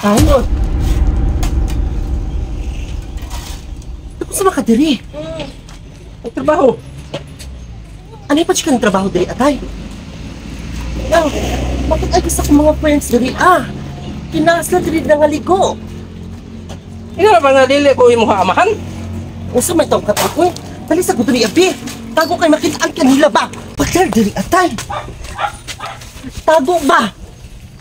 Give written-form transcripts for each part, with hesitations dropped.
Tayo. Ako sa makadiri. Ang trabaho. Ano pa siya kang trabaho diri, atay? Now, bakit ay gusto kong mga friends diri, ah? Kinasla diri na nga ligo. Ikaw ba nga dili ko imo amahan? Usa may tawag ka ko eh. Dali sa gusto ni Abi. Tago kay makitaan kanila ba? Pagkar diri, atay. Tago ba?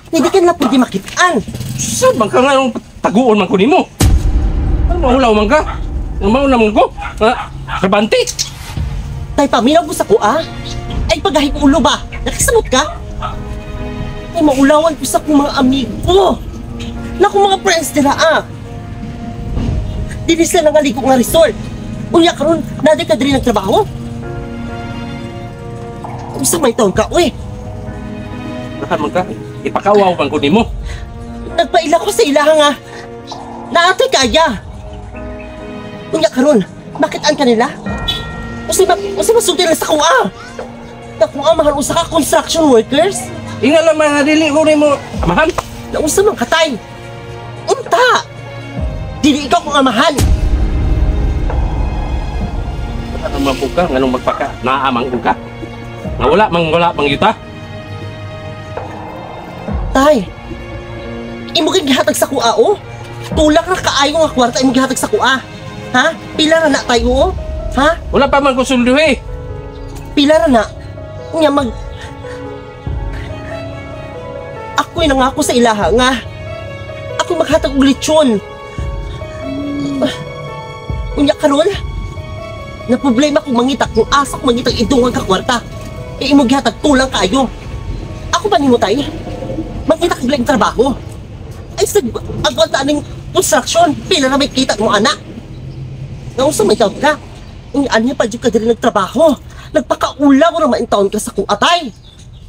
Hindi ka nila pwede makitaan. Saan man ka nga yung taguon man ko nimo? Ano maulaw man ka? Ano maulaw man ko? Ha? Trabante? Tay, paminaw ko sa ko, ah? Ay, pagahi ko ulo ba? Nakasamot ka? Ay, maulawan ko sa kong mga amigo. Na akong mga friends nila, ah. Dili sila nangaligo nga resort. Unya karon, naday ka diri nagtrabaho? Usa may taon ka, uy. Nakan man ka, ipakawaw man ko nimo. Nagpaila ko sa ilaha nga. Naatay kaya. Unya karon, makitaan ka nila? Usa masulti lang sa kuha. Nakuha, mahal usa ka construction workers. Inga lang mga dili ko nimo amahan. Nausa man katay. Unta. Dili ikaw kong amahan. Ano man po ka, nganong magpaka, naamang ko ka. Nga wala mang wala mang yuta. Tay, imo kay gihatag sa kuha, oh. Tulak ra kaayo nga kwarta imo gihatag sa kuha. Ha? Pila ra na tayo, oh? Ha? Wala pa man ko suldo, eh. Pila ra na. Nya mag ako'y nangako sa ilaha nga ako'y maghatag og lechon. Unya karon, na problema kung mangita kung asa kung mangita idungag ka kwarta. E imo gihatag tulang kaayo. Ako ba nimo tay? Mangita kag laing trabaho. Ay sa agwanta aning construction, pila na may kita mo anak. Nausa may taon ka. Unya anya pa jud ka diri nagtrabaho. Nagpakaulaw ra man taon ka sa kuatay.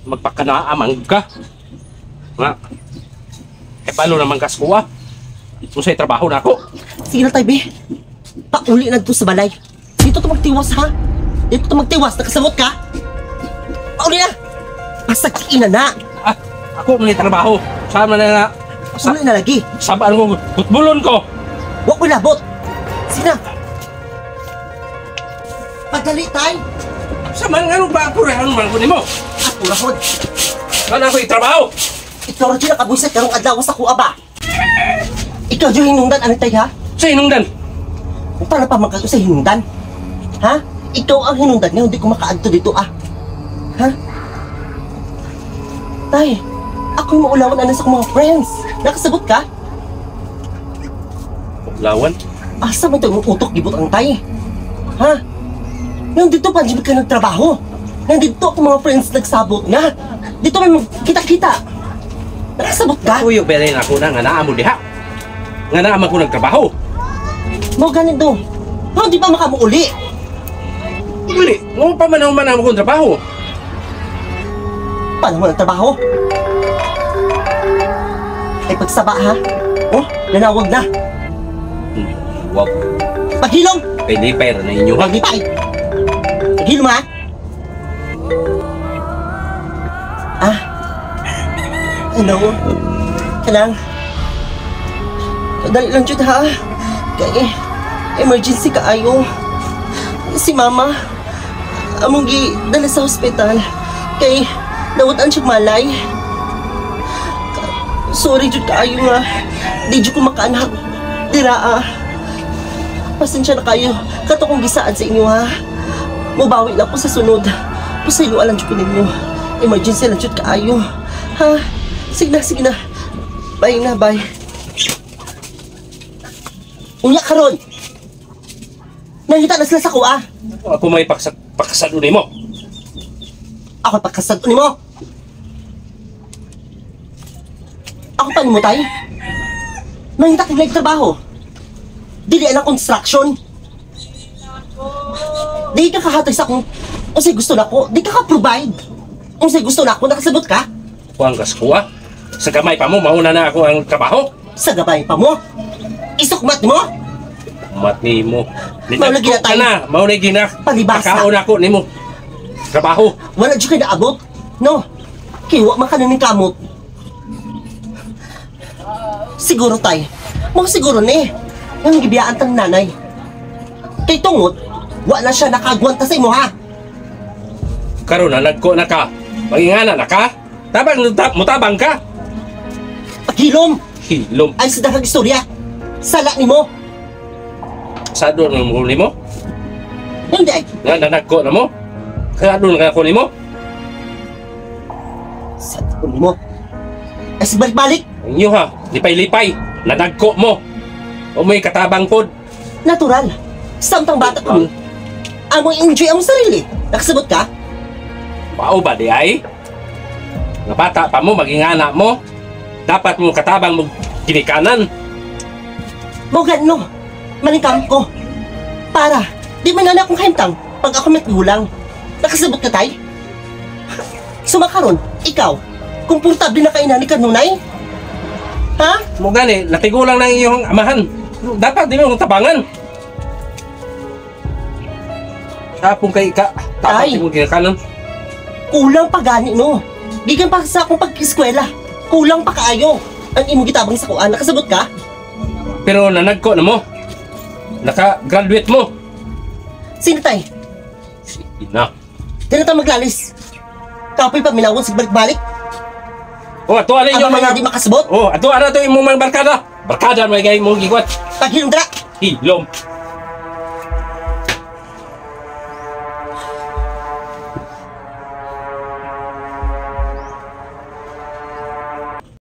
Magpakanaamang ka. Nga. E balo naman ka sa kuha. Usay trabaho na ako. Sige na tay, be. Pauli na dito sa balay. Dito to magtiwas, ha? Dito to magtiwas. Nakasamot ka? Pauli na! Pasagkiin na na! Ah, ako may trabaho. Sama na na. Pauli na lagi. Sabaan ko, gutbulon ko. Huwag ko labot. Sige na. Pagdali, tay. Sama nga nung ba ako rin? Ano man ko nimo? Ako rahod. Saan ako itrabaho? Ikaw rin nakabuisit karong adlaw sa kuha ba? Ikaw yung hinungdan, ano tay, ha? Sa hinungdan? Paano pa magkago sa hinungdan? Ha? Ikaw ang hinungdan nga, hindi ko makaadto dito, ah. Ha? Tay, ako yung maulawan ano sa akong mga friends. Nakasagot ka? Ulawan? Asa man ito yung utok gibot ang tay? Ha? Nandito pa, di ba ka nagtrabaho? Nandito ako mga friends nagsabot nga. Dito may magkita-kita. Nakasabot ka? Kuyo, belay na ako na nga naamo diha. Nga naamo ko nagtrabaho. Mo ganito. Ha, di ba makamuuli? Uli, mo pa man ako man akong trabaho. Paano mo nagtrabaho? Ay pagsaba ha? Oh, nanawag na. Wow. Paghilom! Kay lipay ra na inyo ha. Paglipay! Paghilom ha? Ah. Hello? Kanang, dali lang jud ha. Kay emergency kaayo. Si mama, among gi dala sa ospital. Kay nawad-an siya malay. Sorry jud kaayo nga di jud ko makaanhak dira ah. Pasensya na kayo. Kato kong gisaad sa inyo ha. Mubawi lang ko sa sunod. Pasayloa lang jud ko ninyo. Emergency lang jud kaayo. Ha? Sige na, sige na. Bye na, bye. Unya karon. Nangita na sila sa kuha. Ako may pakasado nimo. Ako pagkasad nimo. Ako pa nimo tay. Nangita kong like trabaho. Dili alang construction. Di ka kahatag sa akong unsay gusto nako, di ka ka-provide. Unsay gusto nako, nakasabot ka? Kuang gas kuha. Sa gamay pa mo, mauna na ako ang trabaho. Sa gabay pa mo. Isukmat mo. Mat nimo. Mao lagi na tayo. Na, mao lagi na. Palibasa. Pakaon ako nimo. Trabaho. Wala jud kay naabot. No. Kay wa man kanin kamot. Siguro tay. Mo siguro ni. Ang gibiyaan tang nanay. Kay tungod, wa na siya nakagwanta sa imo ha. Karon na nagko na ka. Mangingana na ka. Tabang mutabang ka. Paghilom. Hilom. Ay sa daghang istorya. Sala nimo. Sado na mo nimo. Hindi ay. Nga nanagko na mo. Sado na ako nimo. Sala nimo. Ay sa balik-balik. Inyo ha, lipay-lipay. Nanagko mo. O may katabang pod. Natural. Samtang bata kami, among enjoy ang sarili. Nakasabot ka? Pao ba di ay? Nga bata pa mo, magingana mo. Dapat mo katabang mo ginikanan. Mo gano, maningkam ko. Para, di man na akong kahimtang pag ako matgulang. Nakasabot ka, tay? Sumakaron, ikaw, komportable na kay nani kanunay? Ha? Mo gani, natigulang ng iyong amahan. Dapat di mo tabangan. Tapong kay ka, dapat Tay. di mo ginikanan. Kulang pa gani, no? Gikan pa sa akong pag-eskwela. Kulang pa kaayo. Ang imong gitabang sa kuan, nakasabot ka? Pero nanagko na mo. Naka-graduate mo. Sino, tay? Ina. Di na tayo maglalis. Kapoy pa minawon sa balik-balik. Oh, ato ana Ang yung mga mga di makasabot. Oh, ato ana to imong mga barkada. Barkada may gay mo gikwat. Paghilom dra. Hilom.